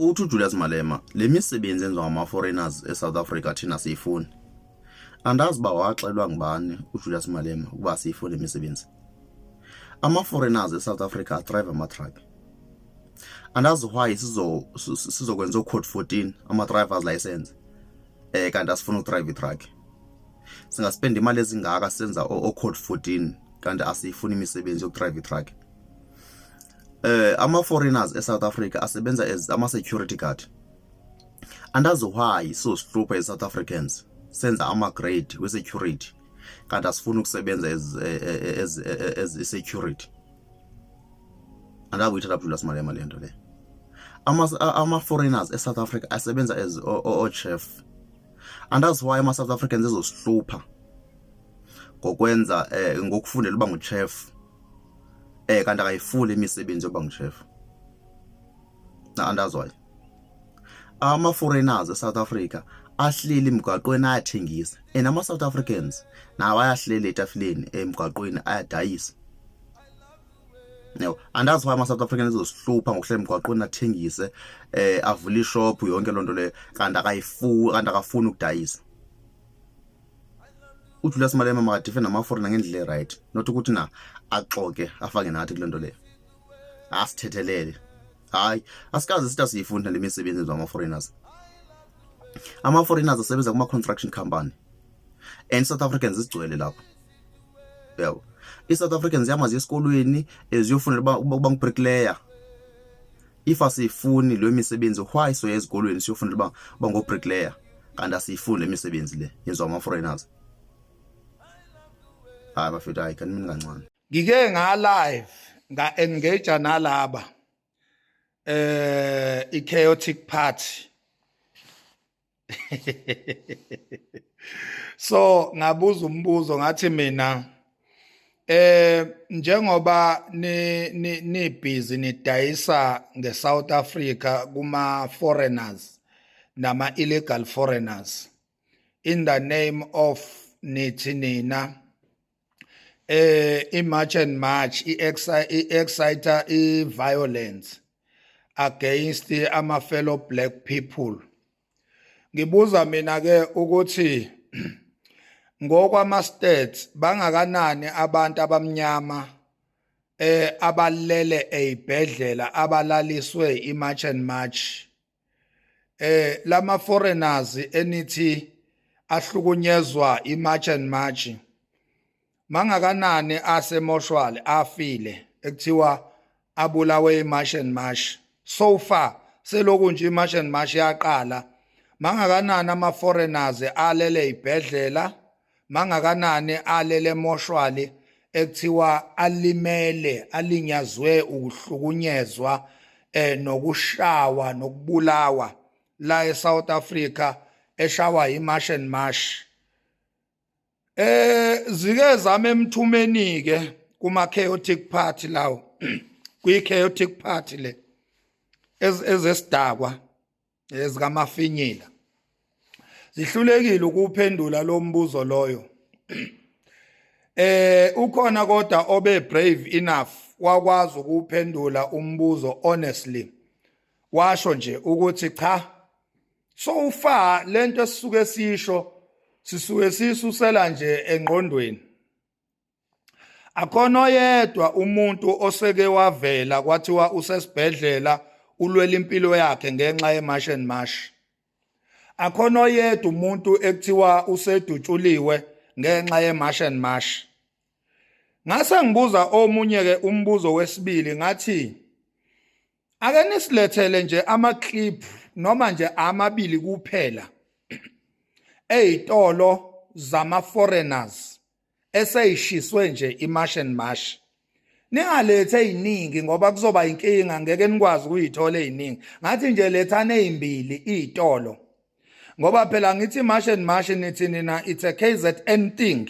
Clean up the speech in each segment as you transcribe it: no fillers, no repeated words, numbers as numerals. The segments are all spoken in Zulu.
Uthi uJulius Malema le misebenzi enziwa ngama-foreigners eSouth Africa thina siyifuni. Andazi uba waxelwa ngubani uJulius Malema ukuba siyifuni imisebenzi. Ama-foreigners eSouth Africa adrayiva ama-truck. Andazi why sizokwenza o-code 14 ama-drivers license kanti asifuna ukudrayiva i-truck. Singaspenda imali ezingaka senza o-code 14 kanti asiyifuni imisebenzi yokudrayiva i-truck. Ama-foreigners eSouth Africa asebenza as ama-security guard. Andazi why sizozihlupha as South Africans senza ama-grade we-security kanti asifuni ukusebenza as i-security. Andazi uyithatha Julius Malema le nto le. Ama-foreigners eSouth Africa asebenza as o-chef. Andazi why ama-South Africans ezosihlupha ngokwenza ngokufundela uba ngu-chef kanti akayifuni imisebenzi yokuba ngu-chef. Na andazi why. Ama-foreigners eSouth Africa ahleli emgwaqweni ayathengisa and ama-South Africans nawo ayahleli etafileni emgwaqweni ayadayisa. Yabo, andazi why ama-South Africans ezosihlupha ngokuhlala emgwaqweni athengise, avule ishop, yonke loo nto leyo, kanti akayifuni, kanti akafuni ukudayisa. UJulius Malema makadefende nama-foreigner ngendlela e-right, not ukuthi na axoke afake nathi kule nto leyo, asithethelele. Hayi, asikaze sithi asiyifuni le misebenzi yenziwa ama-foreigners. Ama-foreigners asebenza kuma-construction company and South Africans zigcwele lapho. Yabo, i-South Africans ziyama ziye esikolweni ziyofundela uba ngu-bricklayer. If asiyifuni leyo misebenzi, why soya ezikolweni siyofundela uba ngo-bricklayer kanti asiyifuni le misebenzi le yenziwa ama-foreigners? Hayi bafethu, hayi, kanti mina kancane. Ngike nga live nga engage nalaba i chaotic party, so ngabuza umbuzo, ngathi mina njengoba ni busy nidayisa ngeSouth Africa kuma foreigners nama illegal foreigners in the name of nithi nina i-March and March i-excite i-violence against ama fellow black people, ngibuza mina ke ukuthi ngokwama stats bangakanani abantu abamnyama abalele ezibhedlela abalaliswe i-March and March, lama foreigners enithi ahlukunyezwa i-March and March mangakanani asemoshwali afile ekuthiwa abulawe i-March and March? So far seloku nje i-March and March yaqala, mangakanani ama foreigners alele ibhedlela, mangakanani alele emoshwali ekuthiwa alimele, alinyazwe ukuhlukunyezwa nokushawa nokubulawa la eSouth Africa, eshawa iMarch and March? Zike zame emthumeni ke kuma chaotic party lawo, kwi chaotic party le ezesidakwa ezikamafinyila, zihlulekile ukuphendula lo mbuzo loyo. Ukhona kodwa obe brave enough wakwazi ukuphendula umbuzo honestly, washo nje ukuthi cha, so far lento esisuke sisho sisuke sisusela nje engqondweni, akhona oyedwa umuntu oseke wavela kwathiwa usesibhedlela ulwela impilo yakhe ngenxa ye-March and March, akhona oyedwa umuntu ekuthiwa usedutshuliwe ngenxa ye-March and March. Ngase ngibuza omunye ke umbuzo wesibili, ngathi ake nisilethele nje ama clip noma nje amabili kuphela ezitolo zama foreigners eseyishiswe nje iMarch and March. Ningalethi eziningi ngoba kuzoba inkinga, ngeke nikwazi ukuyithola eziningi. Ngathi nje lethane ezimbili izitolo, ngoba phela ngithi March and March nithi nina it's a KZN thing,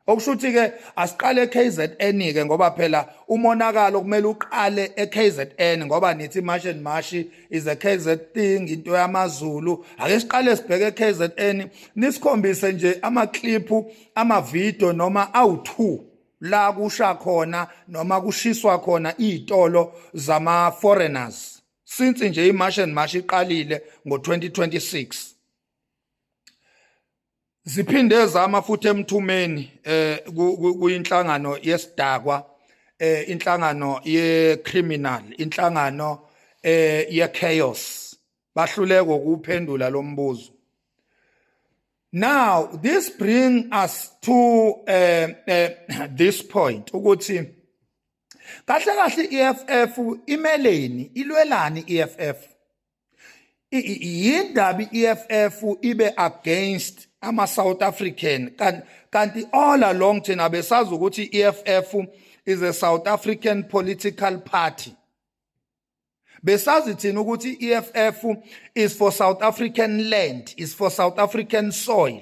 okusho ukuthi ke asiqale eKZN ke, ngoba phela umonakalo kumele uqale eKZN, ngoba nithi March and March is a KZ thing, into yamaZulu. Ake siqale sibheke eKZN, nisikhombise nje ama clip, ama video noma awu2 la kusha khona noma kushiswa khona izitolo zama foreigners. Since nje iMarch and March iqalile ngo-2026, ziphinde zama futhi emthumeni kuyinhlangano yesidakwa, inhlangano ye criminal, inhlangano ye chaos. Bahluleka ukuphendula lo mbuzo. Now this bring us to this point ukuthi kahle kahle iEFF imeleni, ilwelani iEFF? Yindaba iEFF ibe against ama South African, kanti all along thina besazi ukuthi iEFF is a South African political party. Besazi thina ukuthi iEFF is for South African land, is for South African soil.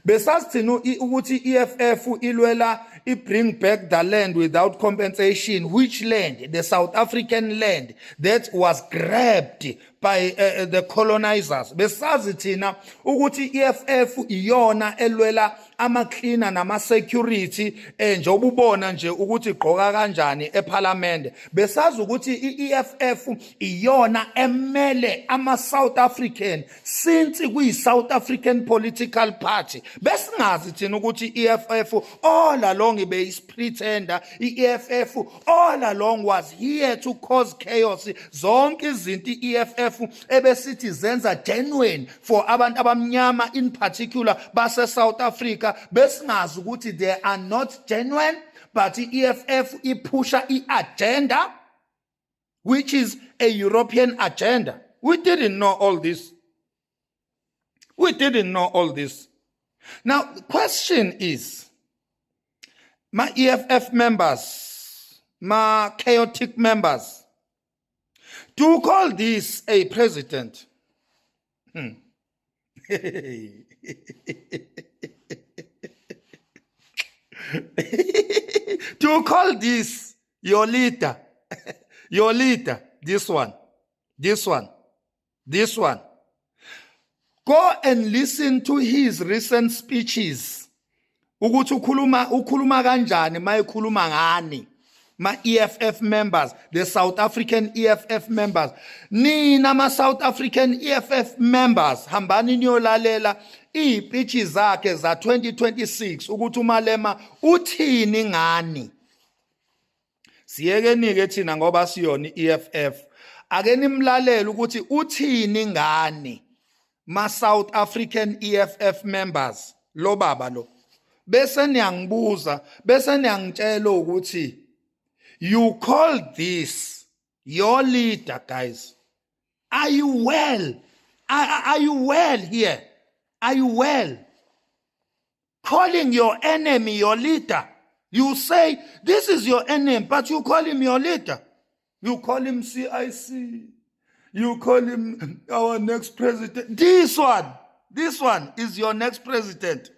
Besazi thina ukuthi iEFF ilwela i-bring back the land without compensation. Which land? The South African land that was grabbed by the colonizers. Besazi thina ukuthi iEFF iyona elwela ama cleaner nama security, njengoba ubona nje ukuthi igqoka kanjani eParliament. Besazi ukuthi iEFF iyona emele ama South African since kuyi South African political party. Besingazi thina ukuthi iEFF all along ibeyisipretender. iEFF all along was here to cause chaos. Zonke izinto iEFF ebesithi zenza genuine for abantu abamnyama, in particular base South Africa, besingazi ukuthi they are not genuine, but iEFF iphusha iagenda which is a European agenda. We didn't know all this. We didn't know all this. Now the question is, my EFF members, my chaotic members, do you call this a president? Do you call this your leader? Your leader, this one, this one, this one. Go and listen to his recent speeches. Ukuthi ukhuluma kanjani mayekhuluma ngani? Ma EFF members, the South African EFF members. Nina ma South African EFF members, hambani niyolalela izipitshi zakhe za 2026 ukuthi uMalema uthini ngani. Siyekeni ke thina ngoba siyona iEFF. Ake nimlalele ukuthi uthini ngani ma South African EFF members, lo baba lo. Bese niyangibuza, bese niyangitshela ukuthi you call this your leader. Guys, are you well? Are you well here? Are you well calling your enemy your leader? You say this is your enemy, but you call him your leader. You call him CIC. You call him our next president. This one is your next president.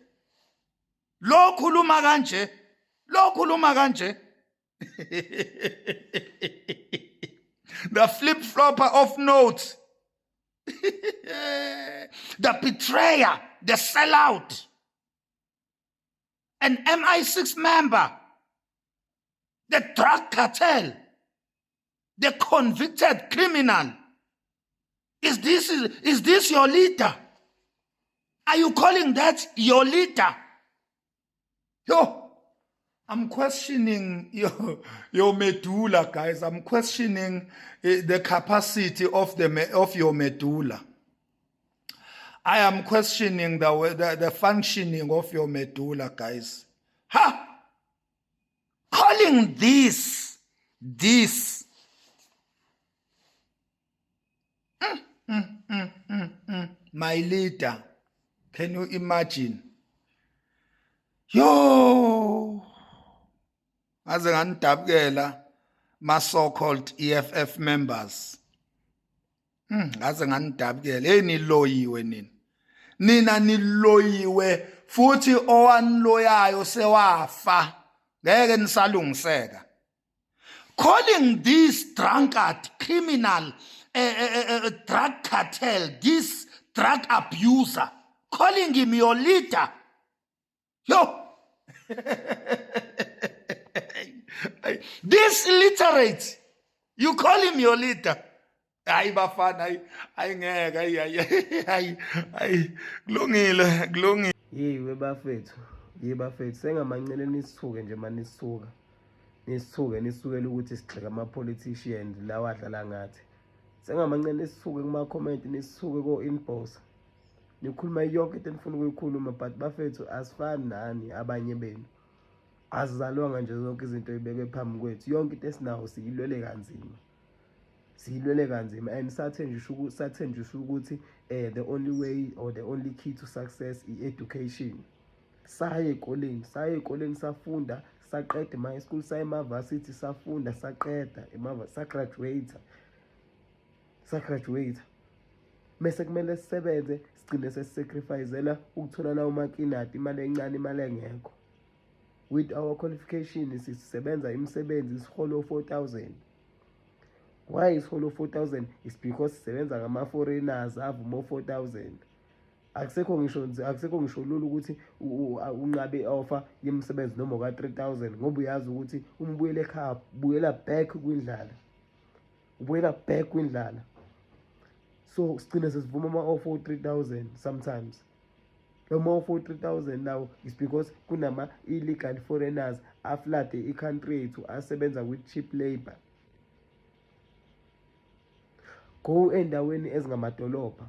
Lo khuluma kanje, lo khuluma kanje. The flip-flopper of notes. The betrayer, the sellout. An MI6 member, the drug cartel, the convicted criminal. Is this your leader? Are you calling that your leader? Yo, I'm questioning your medulla, guys. I'm questioning the capacity of your medulla. I am questioning the functioning of your medulla, guys. Ha! Calling this. My leader. Can you imagine? Yo! Ngaze nganidabukela ma so-called EFF members. Ngaze nganidabukela. Hey, niloyiwe nina. Nina niloyiwe futhi owaniloyayo sewafa. Ngeke nisalungiseka. Calling this drunkard, criminal, drug cartel, this drug abuser, calling him your leader. Yo! This illiterate, You call him your leader. Hayi bafana, hayi, hayi ngeke, hayi, hayi, hayi, hayi, kulungile, kulungile. Yiwe bafethu, yiwe bafethu, sengamancele nisithuke nje manisithuka. Nisithuke nisukele ukuthi sigxeka ama-politicians lawa adlala ngathi. Sengamancele nisithuke kuma-comment, nisithuke ko-inbox. Nikhuluma yonke into enifuna ukuyikhuluma, but bafethu asifani nani abanye benu. Asizalwanga nje zonke izinto ey'bekwe phambi kwethu. Yonke into esinayo siyilwele kanzima. Siyilwele kanzima and sathenjiswa ukuthi the only way or the only key to success i-education. Saya ey'koleni, saya ey'koleni safunda, saqeda ema-high school, saya ema-varsity safunda, saqeda, sagraduate. Sagraduate. Mese kumele sisebenze, sigcine sesisacrificela ukuthola lawo makinati, imali encane, imali engekho. With our qualification sisebenza imisebenzi siholo 4,000. Why siholo 4,000? It's because sisebenza ngama-foreigners avuma 4,000. Akusekho ngisho nje, akusekho ngisho lula ukuthi unqabe i-offer yemisebenzi noma ka 3,000, ngoba uyazi ukuthi uma ubuyele ekhaya ubuyela back kwindlala. Ubuyela back kwindlala. So sigcine sesivuma ama-offer o-3,000 sometimes. Lo ma-offer o-3,000 now is because kunama illegal foreigners aflade i-country yethu asebenza with cheap labor. Go endaweni ezingamadolobha.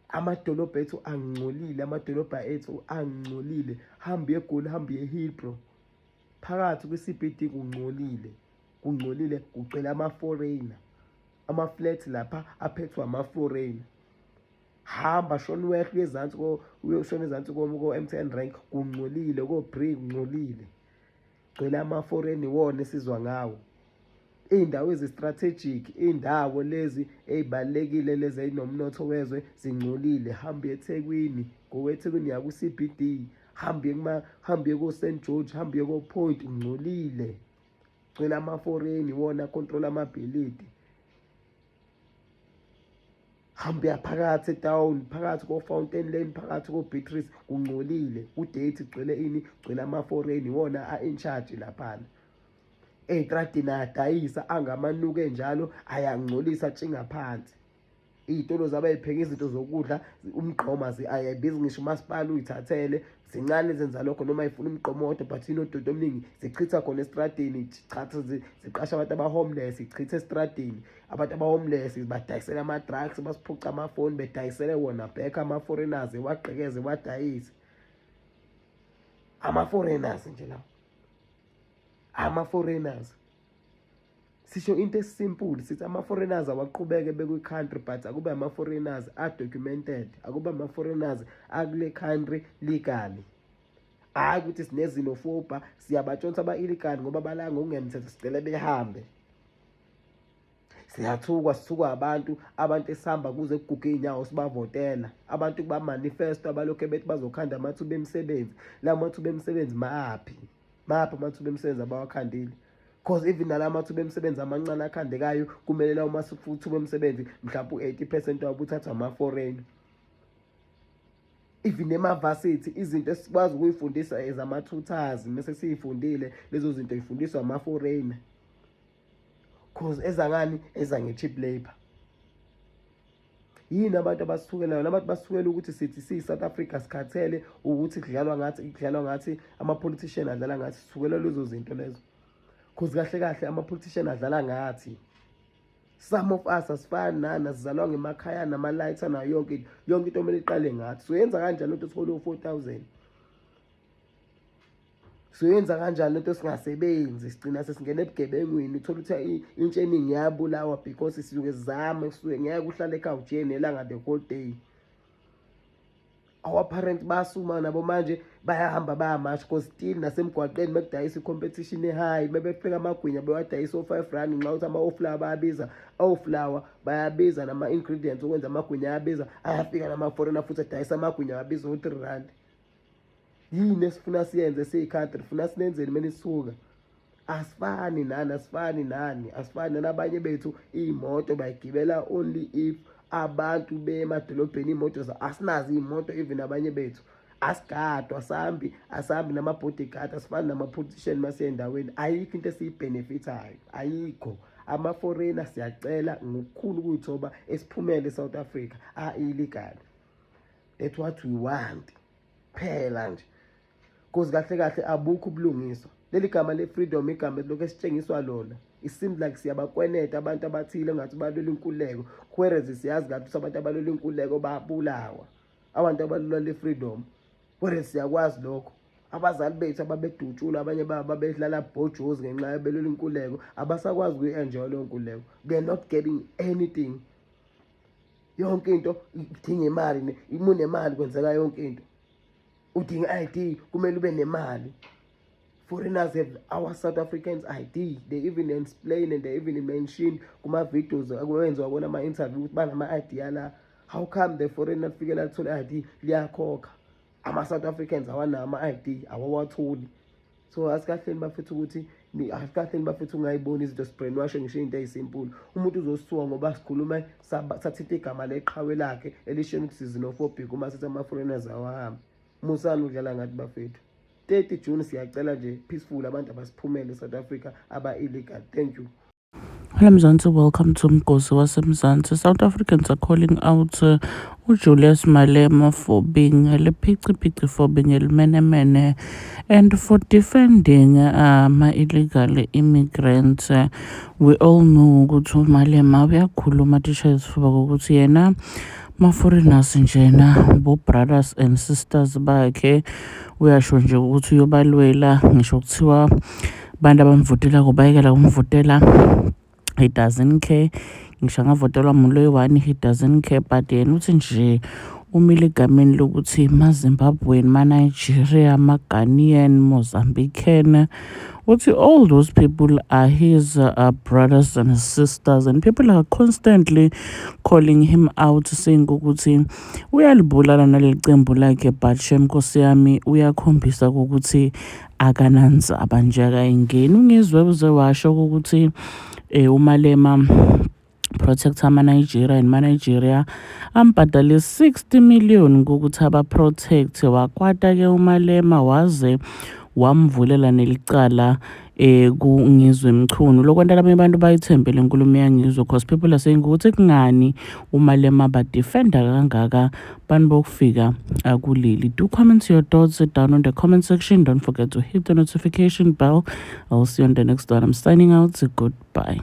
Amadolobha ethu angcolile, amadolobha ethu angcolile. Hamba uye eGoli, hamba uye eHillbrow. Phakathi kwi-CBD kungcolile. Kungcolile, kugcwele ama-foreigner. Ama-flat lapha aphethwe ama-foreigner. Hamba shona wehle uye ezansi ko, uyoshona ezansi ko, ko MTN rank, kungcolile, ko Bree kungcolile. Gcwele ama-foreign iwona esizwa ngawo. Iy'ndawo ezi-strategic, iy'ndawo lezi ey'balulekile lezi ey'nomnotho wezwe zingcolile. Hamba uye eThekwini, go eThekwini ya ku-CBD, hamba uye kuma, hamba uye ko-St George, hamba uye ko-Point, kungcolile. Gcwele ama-foreign iwona acontrol amabhilidi. Hamba uya phakathi etown, phakathi ko-Fountain Lane, phakathi ko-Beatrice, kungcolile. Ku-date kugcwele ini? Kugcwele ama-foreign iwona a-in charge laphana. Ey'tradini ayadayisa, angamanuku enjalo, ayangcolisa, atshinga phansi. Iy'tolo zabo ey'pheka izinto zokudla, umgqoma ayibizi ngisho umasipala uyithathele. Zincane ezenza lokho, noma ifuna umgqomo wodwa, but inodoti omningi, zichitha khona estradini, ziqasha abantu aba-homeless, zichitha estradini. Abantu aba-homeless badayisela ama-drugs, basiphuca amafoni, bedayisele wona back ama-foreigners, ewagqekeze, ewadayise. Ama-foreigners nje lawo. Ama-foreigners. Sisho into esimple, sithi ama-foreigners awaqhubeke bekwi-country, but akube ama-foreigners a-documented, akube ama-foreigners akule country legally. Hhayi ukuthi sinezinofoba, siyabatshontsha aba-illegal ngoba bala ngokungemthetho, sicela behambe. Siyathukwa, sithukwa abantu, abantu esihamba kuze kuguge iy'nyawo sibavotela. Abantu kuba-manifesto abalokhu bethi bazokhanda amathuba emisebenzi. La mathuba emisebenzi maphi? Maphi amathuba emisebenzi abawakhandile? Because even nala mathuba emisebenzi amancane akhandekayo, kumele lawo mathuba emisebenzi mhlawumbe u-80% wabo uthathwa ama-foreign. Even ema-varsity izinto esikwazi ukuyifundisa ezama-tutors, mase siyifundile lezo zinto zifundiswa ama-foreigner. Cause eza ngani? Eza nge-cheap labour. Yini abantu abasithukelayo? Abantu basithukela ukuthi sithi siyi-South Africa sikhathele ukuthi kudlalwa ngathi, kudlalwa ngathi, ama-politician adlala ngathi. Sithukela lezo zinto lezo. Cause kahle kahle ama-politician adlala ngathi. Some of us asifani nani, asizalwanga emakhaya nama-lights nayo yonke into. Yonke into kumele iqale ngathi. So yenza kanjani lento sihole u-4,000? So yenza kanjani lento singasebenzi, sigcina sesingena ebugebengwini, uthola ukuthi intsha eningi iyabulawa because sisuke sizame, sisuke ngeke uhlale ekhaya ujiye nelanga the whole day. Our parents basuma nabo manje bayahamba bayamasha, because still nasemgwaqeni mekudayisa i-competition e-high, mebefika amagwinya bewadayisa o-5 rand, nxa ukuthi ama-offlower bayabiza, oflower bayabiza, nama-ingredients okwenza amagwinya ayabiza, ayafika nama-foreigner futhi adayisa amagwinya abiza o-3 rand. Yini esifuna siyenze siyi-country? Funa sinenzeni mele sisuka? Asifani nani, asifani nani, asifani nani. Abanye bethu iy'moto bayigibela only if abantu bemadolobheni, iy'moto asinazo iy'moto even abanye bethu. Asigadwa, asambi, asambi nama-bodyguard, asifani nama-politician masiye endaweni. Ayikho into esiyibhenefithayo, ayikho. Ama-foreigner, siyacela ngokukhulu ukuyithoba, esiphumele e-South Africa a-illegal. That's what we want phela nje, 'cause kahle kahle abukho ubulungiswa. Leli gama le-freedom, igama lokhu esitshengiswa lona, it seems like siyabakweneta abantu abathile, ngathi balwela inkululeko, whereas siyazi kahle ukuthi abantu abalwela inkululeko babulawa, abantu abalwela le-freedom, whereas siyakwazi lokho. Abazali bethu ababedutshulwa, abanye babo babedlala bhojozi ngenxa yabelwela inkululeko, abasakwazi ukuyi-enjoy leyo nkululeko. They're not getting anything. Yonke into idinga imali. Uma unemali kwenzeka yonke into. Udinga i-ID, kumele ube nemali. Foreigners have our South Africans ID. They even explain and they even mention kuma-videos akwenziwa kona ama-interview ukuthi banama-ID ala. How come the foreigner lifike lalithole i-ID, liyakhokha? Ama-South Africans awanawo ama-ID, awawatholi. So asikahleni bafethu ukuthi asikahleni bafethu, ungayiboni izinto, si-brainwash ngisho into eyi-simple. Umuntu uzosithuka ngoba sikhuluma sathinta igama leqhawe lakhe elisheni ukuthi xenophobic uma sithi ama-foreigners awahambi. Musani udlala ngathi bafethu. 30 June, siyacela nje, peaceful, abantu abasiphumele e-South Africa aba-illegal. Thank you. Hello Mzansi, welcome to Mgosi waseMzansi. South Africans are calling out uJulius Malema for being lephici, for being elimenemene and for defending ama-illegal immigrants. We all know ukuthi uMalema uyakhuluma, tisha isifuba ukuthi yena ma-foreigners njena bo-brothers and sisters bakhe. Uyasho nje ukuthi uyobalwela, ngisho kuthiwa abantu abamvotelako bayekela kumvotela, he doesn't care. Ngisho angavotelwa umuntu oyi-one, he doesn't care, but yena uthi nje umile egameni lokuthi ma-Zimbabwean, ma-Nigeria, ma-Ghanaian, Mozambican, uthi all those people are his brothers and sisters, and people are constantly calling him out, saying ukuthi uyalibulala naleli cembu lakhe, but shem, nkosi yami, uyakhombisa ukuthi akanandzaba nje, akayingeni. Ungizwe uze washo ukuthi uMalema protect ama-Nigeria and ma-Nigeria ambhadale 60 million ukuthi aba-protect. Wakwata-ke uMalema, waze wamvulela nelicala kuNgizwe Mchunu. Lokwenta abanye abantu bayithembele inkulumo yaNgizwe, because people are saying ukuthi kungani uMalema ba-defenda kangaka bantu bokufika kuleli. Do comment your thoughts down on the comment section. Don't forget to hit the notification bell. I'll see you on the next one. I'm signing out. Goodbye.